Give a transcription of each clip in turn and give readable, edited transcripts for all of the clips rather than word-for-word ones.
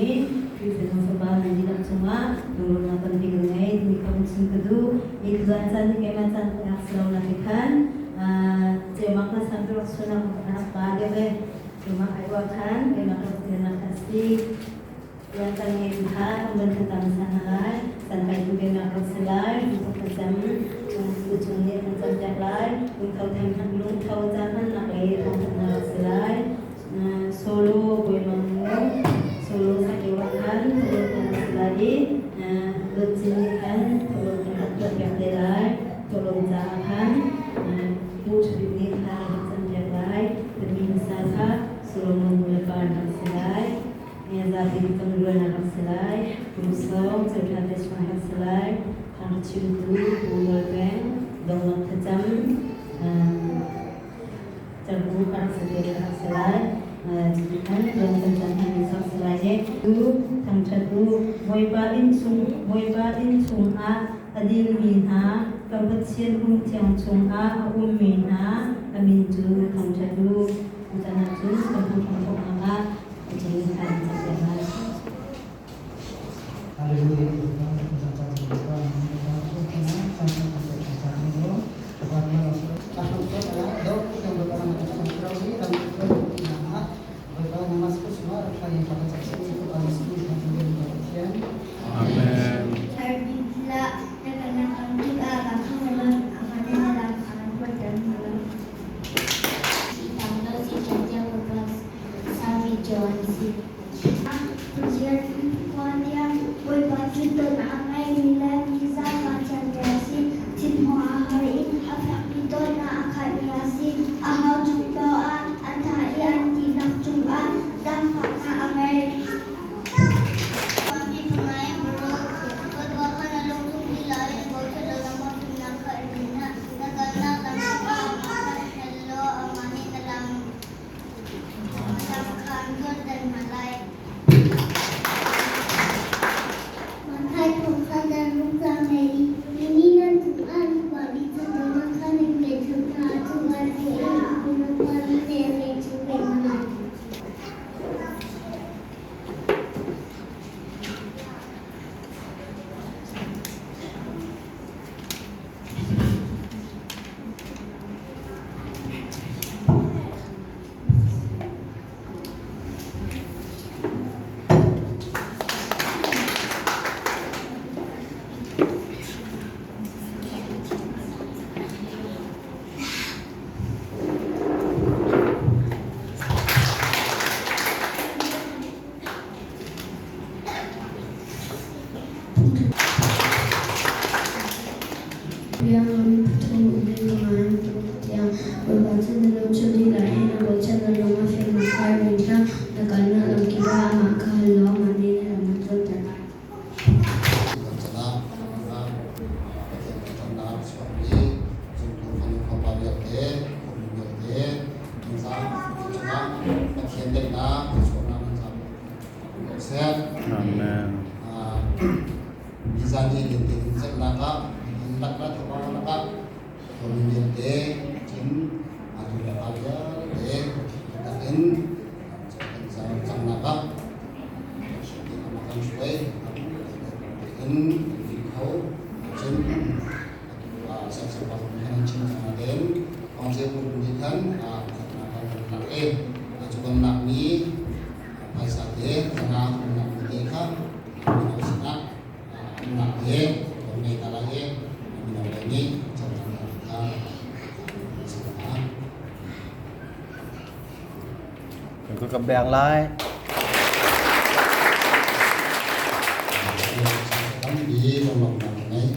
i Khrihfa fapa nan dihlak cungah lunglawmhnak tampi ka ngei timi kha hun chim ka duh. Hi tuzaan caan hi keimah caan ka rak si lo na ti khan ceumak na sam ka rak sualnak a rak pa deuh e. Ceumak ai uah khan keimah ka rak tirnak kha a si. Tuan kan ngei kha kan van thlacam hmasa hna lai. Santlaitu keimah ka rak si lai. Lungtho thlacam cung nih kan campiak lai. Lungtho lungtho ca hmannak lei thawngthanhnak rak si lai. Solo Bawi Mang Mu solo sak lio ah khan tholon kan rak si lai i Dawt Cin nih khan tholon kan rak tuahpiak te lai. Tholon caah khan Pu Ṭha Bik nih khan a rak campiak lai. Timi hmasa kha Solomon nu le pa an rak si lai. Zapi kan rual an rak si lai. Pu Sawng Ceuṭha te chung an rak si lai. Thang chimtu Pu Nawl Peng Dongnak Thlacam Carbu ka rak si te ka rak si lai. Cuticun dong kan cam hna ni sak si lai i tu thangṭhat u. Bawipa inn chung Bawipa inn chungah a dinmi hna, kan Pathian hmun thiang chungah a ummi hna, a min cu thangṭhat u. Tutan ahcun kan phung thawknak ah Amen. Bawipa cu ton a ngeimi le mi zaangfah thiammi a si. Thinhung a har i a fekmi dawtnak a khatmi a si. Aho cung paoh ah a ṭha i an dihlak cungah zaangfahnak a ngei. Amen. Nizan i lente in celhnak ah nihin lakla thawngpang lakah khuami vialte cun atu le pa vialte biatak in kan cangnak ah Pathian kan hruai in kan kho cun atu siangsiangpa nih khan an chim cang nain Kongse Group nih khan kan lak i cu kan lakmi phaisa te kana kan lakmi te kha mino sinah an lak i kan ngei ta lai i mino lei nih cohlan kha si hna. Kan ka beng lai. Tampi lunglawmhnak ka ngei.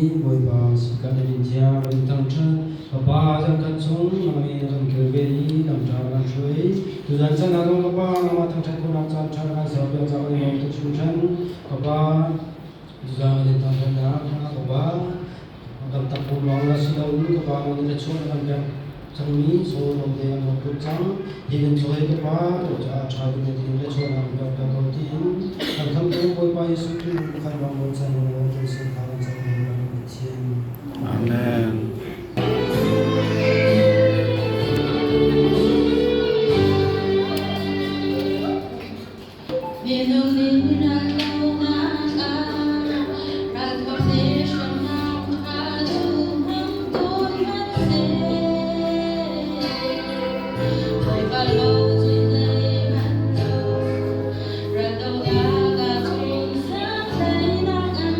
Bawipa sika na min thiang kan thangṭhat. Kapa zan kan chung nangmi na kan kilven i lamṭha kan hruai. Tuzan chan ah zong Kapa nangmah thangṭhat khawhnak caan ṭha kan serpiak caah kan i lawm tuk hringhran. Kapa tuzan kan in thangṭhatnak Kapa kan takpum lawng la si loin Kapa nang nih thluachuah na kan pek cangmi sawlawm te kan rak put cang. Hi kan caw hi Kapa tu caah ṭha bik na ding thluachuah na kan pek piak ko tiin kan khamtu Bawipa Jesuh Khrih khan lawng rawn chan law kan sin kha kan cang kan Pathian. Amen. Minung nih raldohnak ah ralthawk le hramnak kha cu hmang tawn hmanhseh. Bawipa lo cu zeihmanh lo, raldohnak ah chungsak teinak an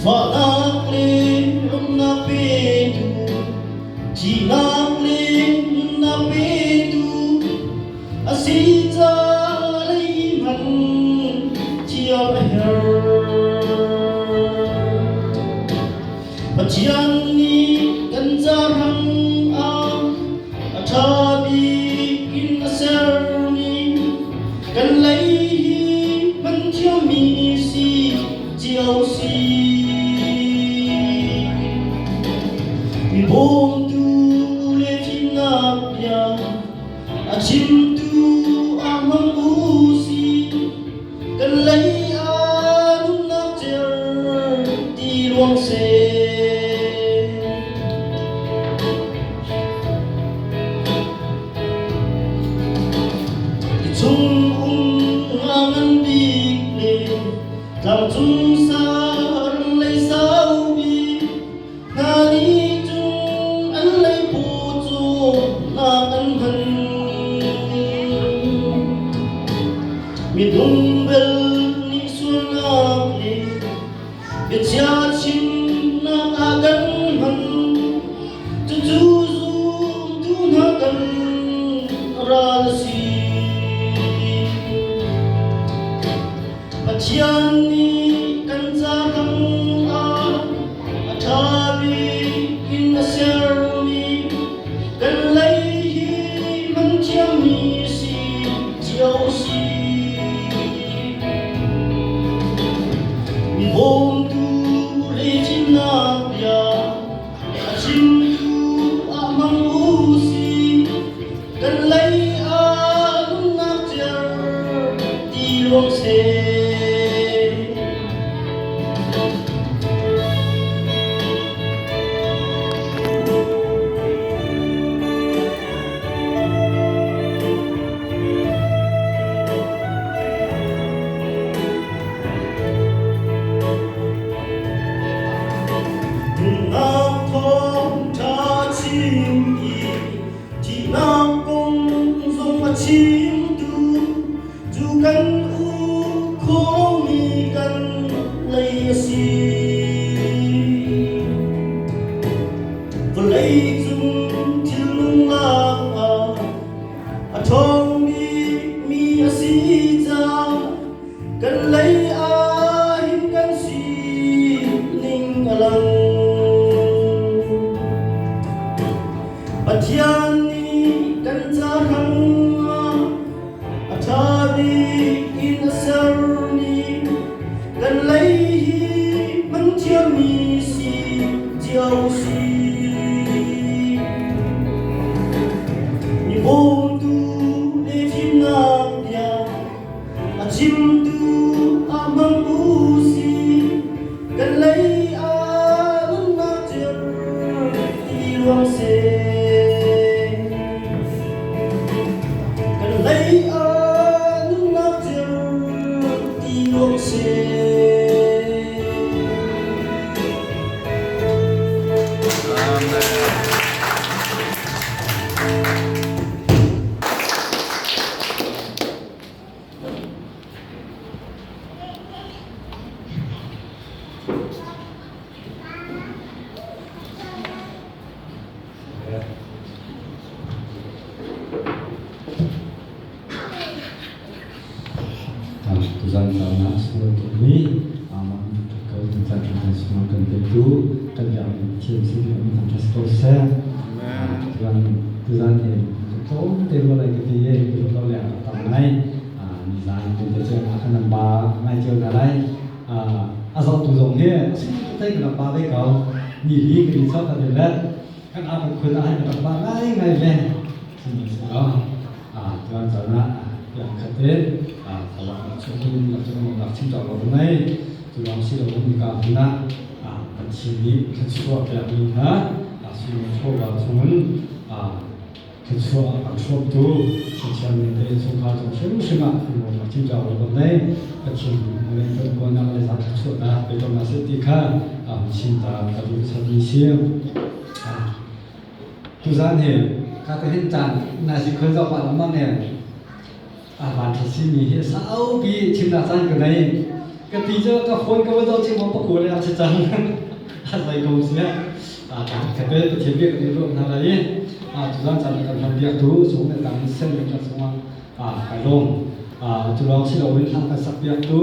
Fahnak le lawmhnak petu, thihnak le nunnak petu, a si ca lei hmanh thiam a herh. Pathian nih kan ca hrangah a ṭha bik in a sermi kan lei hi hman thiammi si cio si. Mi bawmtu le fimnak bia a chimtu ah hmang u si. Kan lei ah nunnak cer ti luang seh. Ti chung um nga ngan bik le tlangcung sang lei sau bik hna nih cun an lei pu cu nak an hman. Midung bel nih sualnak le biachia chimnak ah kan hman. Cucu zumtu hna kan ral a si. Pathian nih kan ca ah a ṭha bik in a sermi kan lei hi hman thiammi si cio si. Mi bawmtu le fimnak bia a chimtu ah hmang u si. Kan lei ah nunnak cer ti luang seh. Nunnak thawngṭha chim i thihnak kong zong a chimtu cu kan u khawhmi kan lei a si. Vawlei cung thilnung lak ah a ṭhawngmi mi a si caah kan lei ah hin kan sining a lang. Pathian nih kan ca hrangah a ṭha bik in a sermi kan lei hi hman thiammi si cio si. Mi bawmtu le fimnak bia a chimtu ah hmang u si. Kan lei ah nunnak cer ti ruang seh. Kan lei ah nunnak cer ti ruang seh. Amen. Tuzan caan ah sual tukmi amah ko caan kan sungah kan petu kan biakmi Pathian sin in kan ṭhat ko seh. Tuzan tuzan hi tlawm te rual ai ka ti i ka lo le a tam ngai. Nizan kan te ceu ah kan ba ngai cio hna lai. A zohtu zong hi a sung te kan ba ve ko. Ni li kan i chok kan i let. Kan a kan khun ah hin kan ba ngai ngai ve. Tuan caan ah yang khat te thawak chung nak chim cawk lo ngai cu lawng si lo in ka hmun ah Pathian nih thluachuah pekmi hna sui chawva chungin thluachuah an hrawmtu Pathian nih te chungkhar cung hrimhrim ah nak chim cawk lo ngai Pathian nih kan kawlnak le zang thluachuahnak pe ko hna seh ti kha chim ta ka duh sami si. Tuzaan hi ka te hin caan na si khon zoh pah lengmang he a van ṭha simi hi saupi chimnak caan ka nei. Ka ti cu ka phone ka va zoh chim ma pakua le a si cang. A zei ko si a ka ka te Pathian biak kan i ruah hna lai i a tuzan caan kan hman biak tu chung le tang sen le kan chungah a kai lawm. A tu lawng si loin hla kan sak piak tu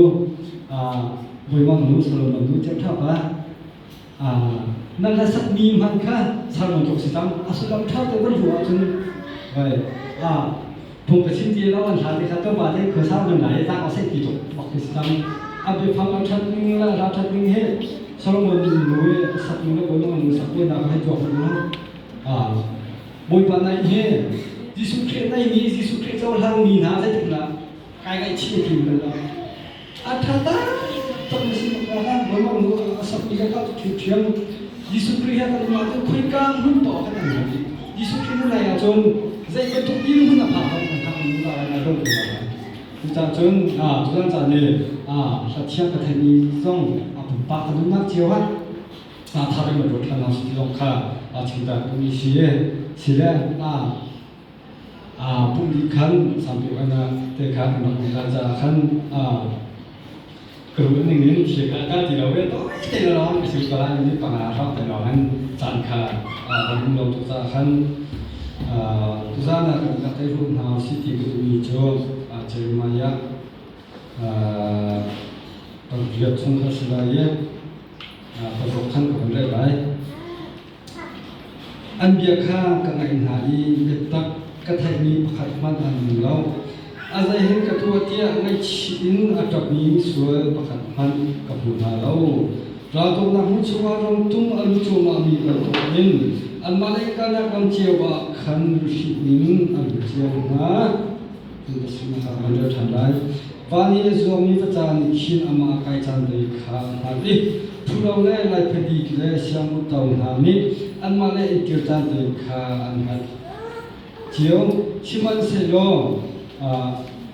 a Buimang nu Solomon nu tiap thap a nan hla sakmi hmanh kha sermon tluk si cang. A sullam ṭha te van ruah ahcun vai a phung ka chim ti lo an hla te kha tlawmpal te khuasa van lai tlang a sei ti tuk bak ti si cang. A biafang a ṭhat ning le a hla ṭhat ning hi Solomon nu i a sak ning le Bawipa nu sak ve nak hei tuak hmanh u. Bawipa naih hi Jesuh Khrih naih mi Jesuh Khrih cohlang mi hna zeitik lah kai ngaihchih a tim bal lo. A ṭha taktak na si bak la Bawipa nu a sakmi kha ka ṭhiamṭhiam. Jesuh Khrih he kan umah cun khoika hmun paoh ah kan um lai. Jesuh Khrih na nai ahcun zei bantuk dirhmun a phak kan phak mi la lai lo ti lai. Cucaah cun tuzan caan i hla thiang ka theihmi zong a pumpak ka nunnak cio ah tha in ruat ṭhan hna si ti zong kha chim ta duhmi si si le pumh dih khan sampi te kha kan rak um caah khan ka ruah ning in thil kha ka ti lo ve tawi te lawng ka sim ko lai ni panga hrawng te lawng in caan kha kan um lo tuk caah khan tuzan ah kan rak i ruah hna si ti ka duhmi cu Jeremiah pariat chung kha si lai i paruk khan ka van rel lai. An bia kha ka ngaih hna i biatak ka theihmi pakhat hmanh an um lo. A zei hen ka tuah tiah ngaihchih in a ṭapmi misual pakhat hmanh ka hmu hna lo. Raltuknak hmun chungah rangtum a lu cuahmahmi bantukin anmah le kalnak ram cio ah khan luhri in an lut cio hna. Kan rel ṭhan lai. Van i a zuangmi vaca nih khin amah a kai caan te kha a hngalh i ṭhuro le laiphadit le siangutto hna nih anmah le an kir caan te kha an hngalh cio. Sihmanhsehlaw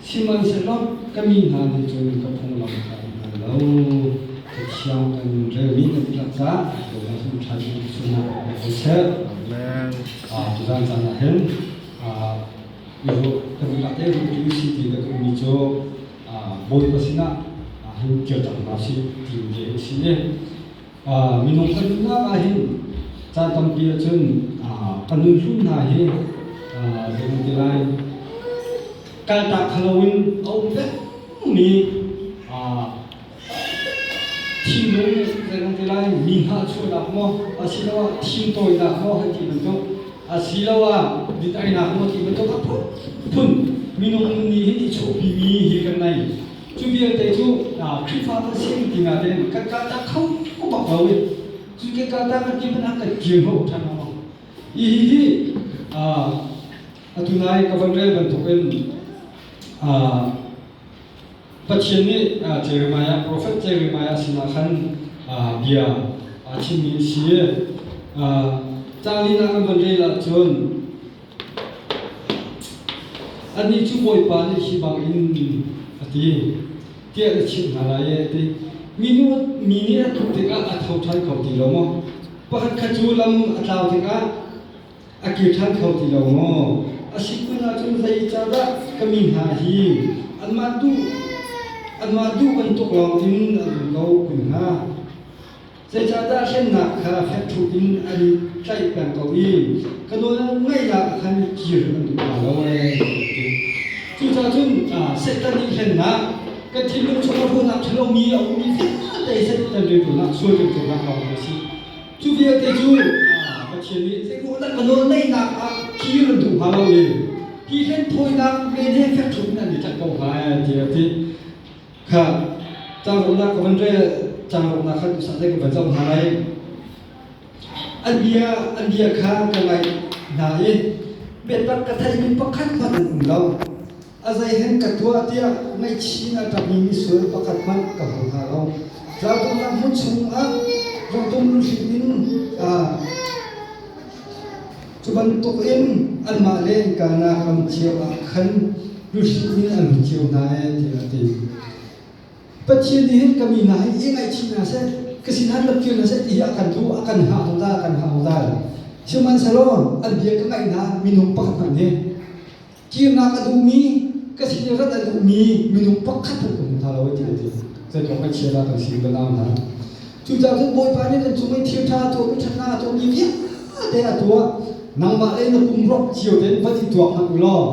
sihmanhsehlaw ka mi hna nih cun ka phunglam kha an hngal lo. Cathiang kan relmi kan dihlak caah Bawipa cu ṭhan in sunnak ko seh. Amen. Tuzan caan ah hin Kan dihlak te ruh si ti ka duhmi cu Bawipa sinah hin kir cang hna sih ti mi a si i minung kan nunnak ah hin caan tampi ahcun kan nun hlun hna hi zei kan ti lai kaltak kha loin a um pengmi thinlung zei kan ti lai mi hnahchuahnak maw asiloah thintawinak maw hei ti bantuk asiloah mit-ainak maw ti bantuk a phunphun minung nih hin i chuahpimi hi kan nei. Cu vialte cu Khrihfa kan si ti nga tein kan kaltak kho bak lo i cu kan kaltak kan ti hmanh ah kan kir hnawh ṭhan lengmang. Hihi atu nai ka van rel bantukin Pathian nih Jeremiah, profet Jeremiah sinah khan bia a chimmi a si. Caang linak kan van rel ahcun annih cu Bawipa nih hi bangin a ti tiah na chimh hna lai a ti. Minu mi nih a tluk tikah a tho ṭhan kho ti lo maw? Pakhat khat cu lam a tlau tikah a kir ṭhan kho ti lo maw? A si kun ahcun zeicahdah ka mi hna hi anmah duh bantuk lawng in an um ko kun hnga? Zeicahdah hlennak kha fek ṭhup in an i tlaih peng ko i ka nawl ngaihnak ah khan kir an duh hna lo ee? Cucaah cun Satan nih hlennak kan thinlung chungah ruahnak ṭhalomi a ummi vialte Satan rianṭuannak sual kan ṭuannak lawng a si. Cu vialte cu Pathian nih zeiruangdah ka nawlngeihnak ah kir an duh hnga lo i hi hlenthawinak men he fek ṭhup in an i tlaih ko hnga tiah a ti. Kha caangrawhnak ka van rel caangrawhnak khan usah ka van zoh hna lai. An bia kha ka ngaih hna i biatak ka theihmi pakhat hmanh an um lo. A zei hen ka tuah tiah ngaihchih in a ṭapmi misual pakhat hmanh ka hmu hna lo. Raltuknak hmun chungah rangtum luhrin in cu bantukin anmah le innkanak ram cio ah khan luhrin in an lut cio hna ee tiah a ti. Pathian nih hin ka mi hna hi i ngaihchih hna seh, ka sinah rat kir hna seh ti hi a kan duh, a kan hngah zungzal, a kan hngah zungzal. Sihmanhsehlaw an bia ka ngaih hna minung pakhat hmanh hi Kirnak a duhmi, ka sin i rat a duhmi minung pakhat hmanh ka hmu hna lo ti a ti. Zeitluk ngaihchia dah kan si ka nau hna. Cucaah cun Bawipa nih kan cung i thil ṭha a tuahmi ṭhatnak a tuahmi vialte a tuah. Nangmah le na pum rawk cio tein van i tuak hmanh u law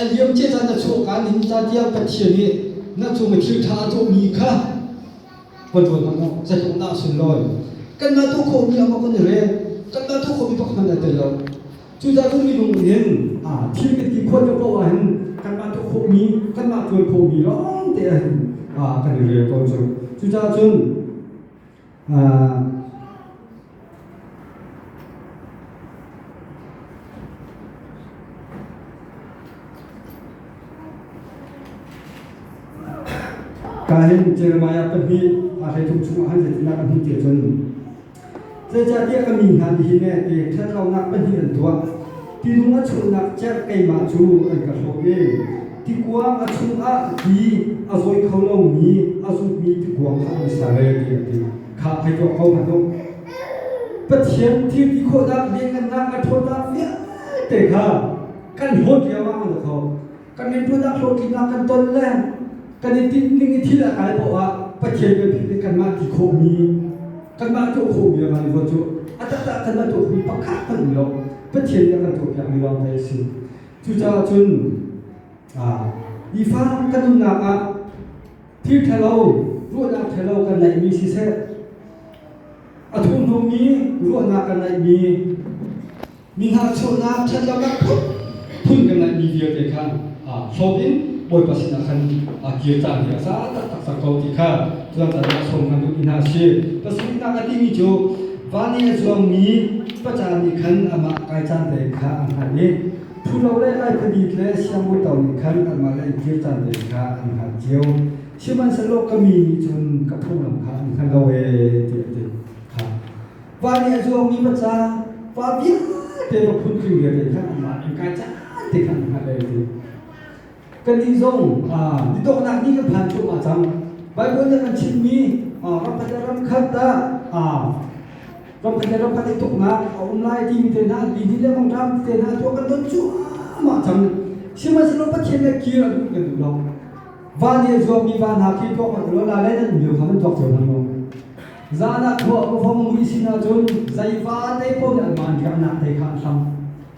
a liam cia caan na chuah kaan hin ca tiang Pathian nih na cung i thil ṭha a tuahmi kha van ruat hmanh u. Zeitluk dah a sunlawi. Kanmah tuah khawhmi ah maw kan i rel? Kanmah tuah khawhmi pakhat hmanh ai tel lo. Cucaah cun minung nih thil kan ti khawh deuh paoh ahhin kanmah tuah khawhmi, kanmah ṭuan khawhmi lawng te ahhin kan i rel ko cu. Cucaah cun ka hin Jeremiah pahnih a hlei thum chungah han zeitindah kan hmuh ti ahcun Zeicahtiah ka mi hna nih hin ti ṭhatlonak pahnih an tuah. Tilung a chuahnak cerh keimah cu an ka hlawt i tikuang a chungah ti a zawi kho lomi a zutmi tikuang kha an ser e tiah a ti. Khah hei tuah ko hmanh u. Pathian thil ti khawhnak, lianngannak, a ṭhawnnak vialte kha kan hlawt lioah an kho. Kan rianṭuannak hlawhtlinnak kan ton le kan i tinh ning i thil a kal poah ah Pathian kan philh i kanmah ti khawhmi kanmah tuah khawhmi a kan ruat cu a taktak kanmah tuah khawhmi pakhat kan um lo. Pathian nih a kan tuahpiakmi lawng te a si. Cucaah cun nifa kan nunnak ah thil ṭhalo ruahnak ṭhalo kan neihmi siseh a thurhnawmmi ruahnak kan neihmi Mi hna chuahnak ṭhatlonak phunphun kan ngeihmi vialte kha hlawt in Bawipa sinah khan kir caan hi a za taktak cang ko ti kha tuan caan ah sawm kan duhmi hna a si. Pasarihnak a timi cu van i a zuangmi paca nih khan amah kai caan te kha a hngalh i phulo le laikhawdit le siangmuto nih khan anmah le an kir caan te kha an hngalh cio. Sihmanhsehlaw ka mi nih cun ka phunglam kha an hngal lo ee tiah a ti. Kha Va nih a zuangmi paca va vialte va phuntling vialte khan anmah in kai caan te khan hngalh ei ti. Kannih zong nidawhnak ni kan phan cuahmah cang. Bible nih kan chimmi ram khat le ram khat ah ram khat le ram khat i tuknak a um lai timi te hna lihnin le mangṭam te hna tuah kan ton cuahmah cang. Sihmanhsehlaw Pathian le kir an duh kan duh lo. Va nih a zuangmi va hna khi tuak hmanh ulaw la le nan miu kha nan tuak cio hna maw? Zan ah khua ka fong mui sin ahcun zeiva te paoh nih anmah an riahnak te kha an hlam.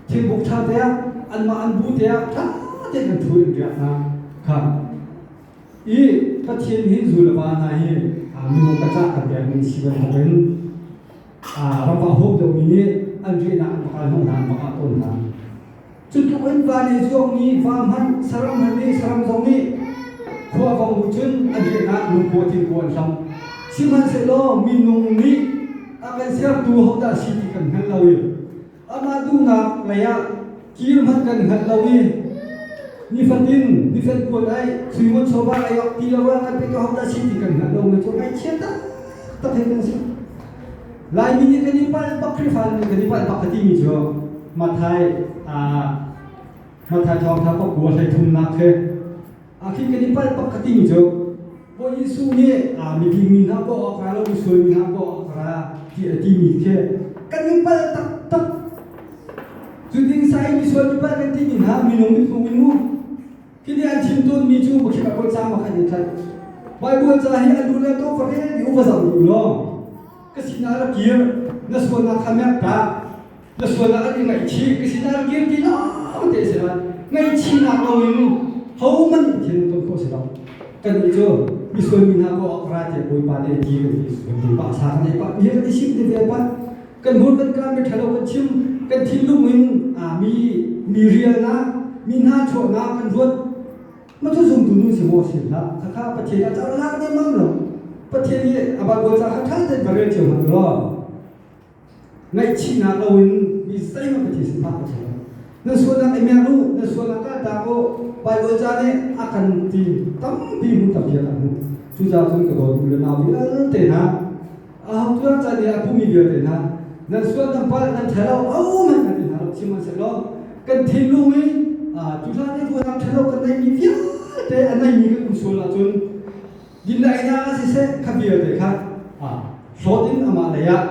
Thingbuk ṭha te ah anmah an bu te ah ṭha tein an ṭhu in riak hna kha. I Pathian hi zu le va hna hi minung ka cah kan pekmi si bantukin ramva huk deuhmi nih an riahnak an va kal hnawh hna an va kah tawn hna. Cutluk in va nih zuangmi va hmanh saram hmanh nih saram zong nih khua vong bu cun an riahnak lungkua thingkua an hlam. Sihmanhsehlaw minung nih a kan sertu hodah si ti kan hngal lo i amah duhnak lei ah kir hmanh kan hngal lo i nifatin nifat kuan ai suingun chawva ai ok ti lo ah kan pe tu hodah si ti kan hngal lo mi cu ngaihchia taktak he kan si. Laimi nih kan i palh bak Khrihfa nih kan i palh bak ka timi cu Mathai Mathai thawngtha pakua hlei thumnak khi a khi kan i palh bak ka timi cu Bawi Jesuh nih miding mi hna kawh awk ra lo misual mi hna kawh awk ra ti a timi khi kan i palh taktak. Cu ding sai misual mi palh kan timi hna minung mithmung in mu Khi nih an chim tawnmi cu makhik a kawi cang makhan in tlaih. Bible ca hi a lu le to va rel i uva zoh duh law ka sinah ra kir na sualnak kha merh ta na sualnak an i ngaihchih ka sinah ra kir ti lo te si lai ngaihchihnak lo in hohmanh Pathian ton khawh si lo kan nih cu misual mi hna ko ra tiah Bawipa nih ti kan ti kan ti pa sa kan ei pa mi kan i sim te ve pa kan hmur kan kaa mi ṭhalo kan chim kan thinlung in mi mi rialnak mi hna chuahnak kan ruat ma cu zumtu nu si maw si hlah khakha Pathian a car lak lemmang lo Pathian nih a Bible ca kha ṭha tein va rel cio hmanh law ngaihchihnak loin mi zeihmanh Pathian sin phak ka lo nan sualnak i mer u nan sualnak kal tak u Bible ca nih a kan ti tampi hmun tampi a kan hmuh cucaah cun ka dawt u le nau vialte hna Ahotuah ca nih a pumi vialte hna nan sual nan palh nan ṭhalo ahohmanh kan ti hna lo sihmanhsehlaw kan thinlung i cu hlan i ruahnak ṭhalo kan neihmi vialte a neimi kan um sual ahcun dindaihnak ah siseh kha vialte kha hlawt in amah lei ah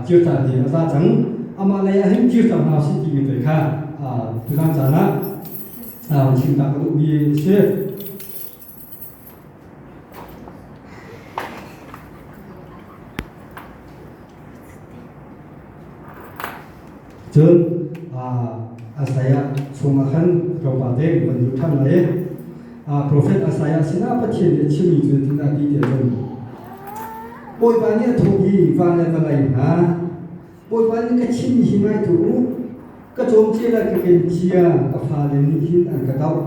kir caan hi a za cang amah lei ah hin kir cang hna usih timi te kha tuzan caan ah chim ta ka duhmi a si. Cun Isaiah chungah khan tlawmpal te kan duh ṭhan lai i Profet Isaiah sinah Pathian nih a chimmi cu tin a ti tiah cun Bawipa nih a thawh i van le vawlei hna Bawipa nih ka chimmi hi ngai tuah u ka cawmcia le ka kencia ka fale nih hin an ka doh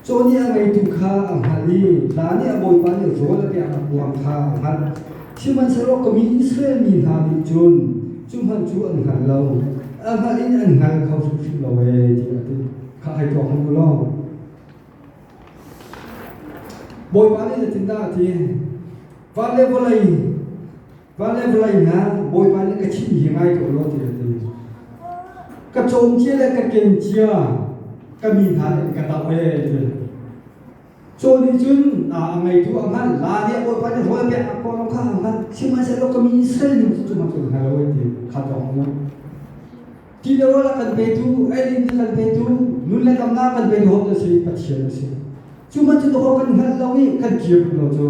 Caw nih a ngeitu kha a hngalh i la nih a bawipa nih rawl a peknak kuang kha a hngalh. Sihmanhsehlaw ka mi Israel mi hna nih cun cu hmanh cu an hngal lo. A hngalh in an hngal kho hrimhrim lo ee tiah a ti. Kha hei tuak hmanh u law. Bawipa nih zeitindah a ti? Van le vawlei van le vawlei hna Bawipa nih ka chimmi hi ngai tuah law tiah a ti. Ka cawm cia le ka ken cia ka mi hna nih an ka doh ee ti. Caw nih cun a ngeitu a hngalh, la nih a bawipa nih rawl pek a kawlong kha a hngalh. Sihmanhsehlaw ka mi Israel nih cu cu cu hngal lo ee ti kha tawng mu. Ti le rawl a kan petu, eidin a kan petu, nun le damnak a kan petu hom a si, Pathian a si. Cu man cu dawh kan hngalh lo i kan kir lo cu.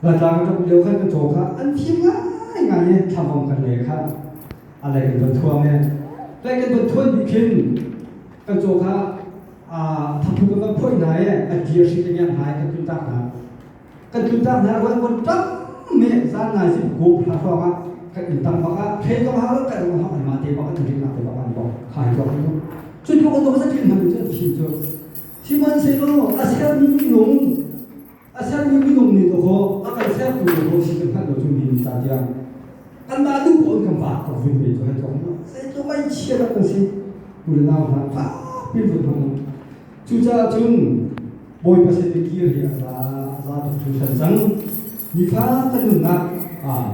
Laitlang kan lio khan kan caw kha an fim ngai ngai i thlamong kan lei kha a lei kan von thuang i lei kan von thuan dih khin kan caw kha thaphu kan van phoih hna i a dir hri kan iang hna i kan tlun tak hna. Kan tlun tak hna ruan von tam me zan nai si go phla hrawng ah kan inn tang bak ah thei zong hau kan zong hau an ma te bak an ring nak te bak an bok kha hi tuak nu cu tu kan sa thin han cu thi cu sihmanhsehlaw a sermi minung a sermi minung nih to kho a kan sertu to kho si kan hngalh lo cu ni ta tiang kan mah duh ko kan va ko vun ve cu hai tuak nu zeitluk ai chia dak kan si u le nau hna fa pin vun hmang Cucaah cun Bawipa sin i kir hi a za a za tuk hringhran cang. Nifa kan nunnak ah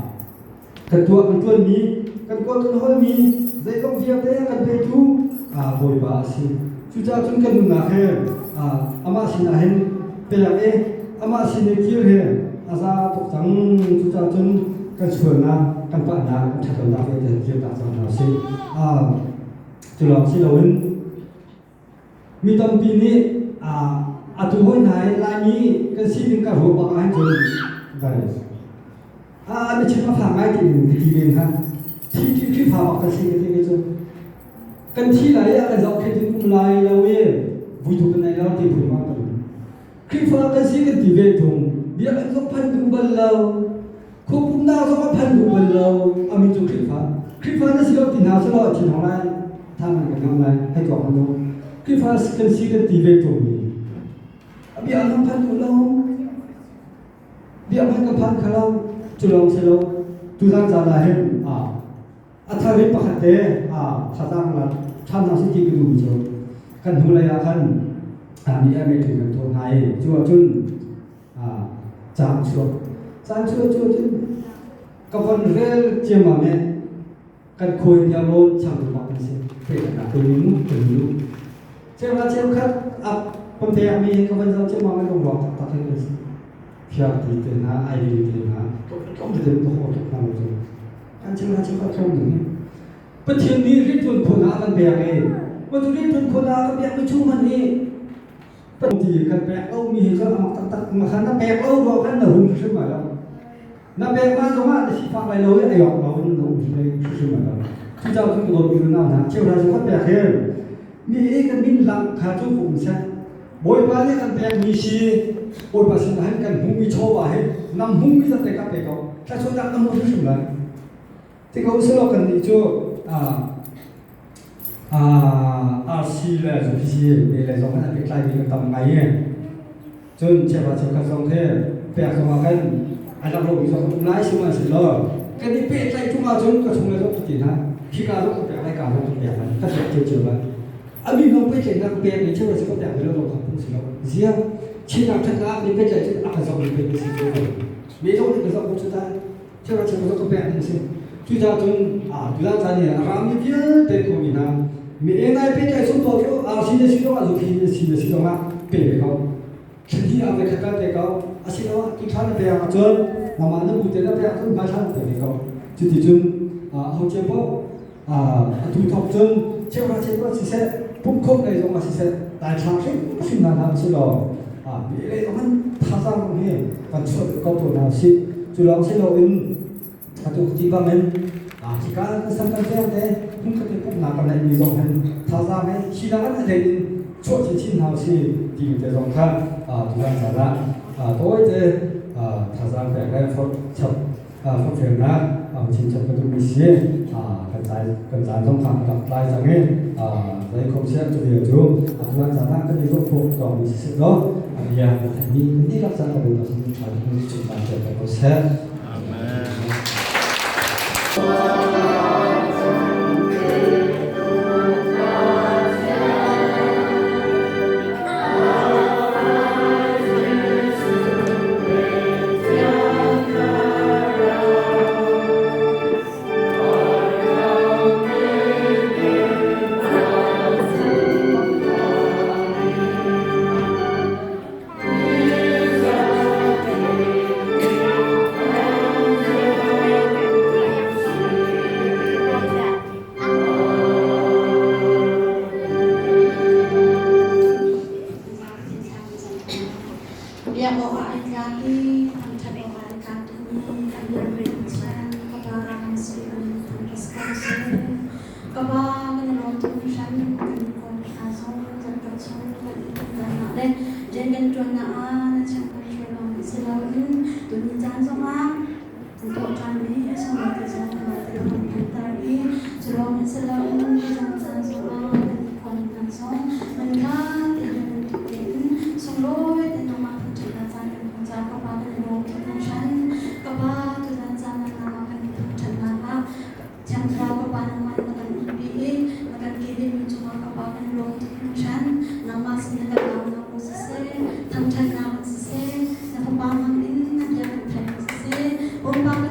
kan tuah kan ṭuanmi, kan kawl kan hawlmi, zeizong vialte a kan petu Bawipa a si. Cucaah cun kan nunnak he amah sinah hin pek i amah sin i kir hi a za tuk cang. Cucaah cun kan sualnak, kan palhnak, kan ṭhatlonak vialte kirtak cang hna usih. Cu lawng si loin Mi tampi nih atu hoi hna hi Laimi kan sining ka ruah bak ahhin cun vai a biachim a fak ngai ti in ka ti men hna. Thi thi Khrihfa bak kan si ka ti ke cu. Kan thi lai i a kan zohkhenh in um lai lo i vuitu kan nei lo ti phun ma kan um. Khrihfa kan si kan ti ve tung biakinn zong phan duh bal lo. Khuapumnak zong a phan duh bal lo. Ami cu Khrihfa. Khrihfa na si lo ti hna selaw thin hong lai. Thang kan hong lai. Hei tuak hmanh u. Khrihfa kan si kan ti ve tung mi. A bia an phan duh lo. Bia hman kan phan kha lo. Cu lawng si lo. Tuzan caan ah hin a thar in pakhat te thazaang la ṭhan hna sih ti ka duh cu kan hnulei ah khan mi meeting kan tuah hna i cu ahcun caan chuak caan chuak cu cun ka von rel ciammam i kan khawi tiang chang bak kan si pe ka nu kan nu cheukhat cheukhat a pamte mi ka van zoh ciammam i lungruak taktak hin kan si phiar ti te hna ai te hna tlawm tete ka haw tuk hna lo cu Kan chim hna chim ka ding hi. Pathian nih rianṭuan khawhnak a kan pek i mah cu rianṭuan khawhnak a kan pekmi chung hmanh hi ti kan pek lomi hi cu a mak taktak ma khan na pek lo ruang khan na rum hrim lai lo. Na pek ma zongah na sifak lai lo i a yok lo in na um hrim lai lo. Cucaah cun ka dawtmi unau hna cheuhra cu kan pek hi mi i kan min lang kha cu um seh. Bawipa nih kan pekmi si Bawipa sinah hin kan hmuhmi chawva hi nang hmuhmi zat te ka pe ko thluachuahnak na hmu hrimhrim lai ti ko selaw kan nih cu RC le ZPC pe le zong an pehtlai mi kan tam ngai i cun cheuhra cheukhat zong khi pek zong ah khan a rak lomi zong um lai sihmanhsehlaw kan i pehtlaih ṭung ahcun ka chung le zong ka ti hna khika zong ka pek lai ka zong ka pek lai ka pek cio cio lai A mi lawng pehtlaihnak pek le cheu a si ko pek lo kha phung si lo. Zia chinak ṭhatnak nih pehtlaih cu a ka zoh mi pek a si ko. Me zong nih ka zoh ko cu ta. Cheu a cheu ka ka pek ding si. Cucaah cun a tulan caan i a rami vialte ko mi hna mi enai pehtlaih sung pawl cu RC na si zongah zuki na si na si zongah pe ve ko. Thli a ve khat te ko. Asiloah tu thla na pek ahcun nangmah na bu te na pek ahcun hmai thla na pe ve ko. Cuticun ho cio paoh atu thawk cun cheuhra cheuhra siseh pumkhawm lei zong ah siseh daithlang hrimhrim hna hna usih law mi lei zong an thazaang hi kan chuah ko ko hna usih. Cu lawng si loin Atu ti bangin hika kan kan vialte hmunkhat in pumhnak kan neihmi zong hin thazaang he hi dang an a in chuah chinchin hna usih timi te zong kha tuzan caan ah tawite thazaang pek le forh chap forhfialnak chinchap ka duhmi si. Kan caan kan caan zong kha a rak tlai cang i zei khom siah cu vial cu tuzan caan ah kan i ruah khawh tawkmi siseh law a bia na theihmi kan dihlak caan ka Bawipa sin ṭha bikmi cungah chiah ko seh. Amen. Biak awkah an tlak i thangṭhat awkah an tlak tukmi an rian Pathian ka Pa kan si kan thangṭhat ko seh. Ka Pa kan i lawm tuk hringhran kan kawm hna zong kan kan chung kan i tonnak le rian kan ṭuannak ah na chang kan hruai lawng si loin tuni caan zongah kan thawh ṭhan i sunglawi zong kan te kan phanter i cu lawng in si loin tuzan caan zongah kan i kawm hna zong man kha tein bantuk tein sunglawi tein nangmah thangṭhatnak caan kan hmuh caah ka Pa kan i lawm tuk hringhran. Ka Pa tuzan caan ah nangmah kan thangṭhatnak ah Thiang Thlarau ka Pa nangmah na kan umpi i na kan kilvenmi cungah ka Pa kan lawm tuk hringhran. Nangmah sin na kan aunak aw siseh, thangṭhatnak in siseh, na Fapa hmang in na bia kan theih in siseh, pumpak kan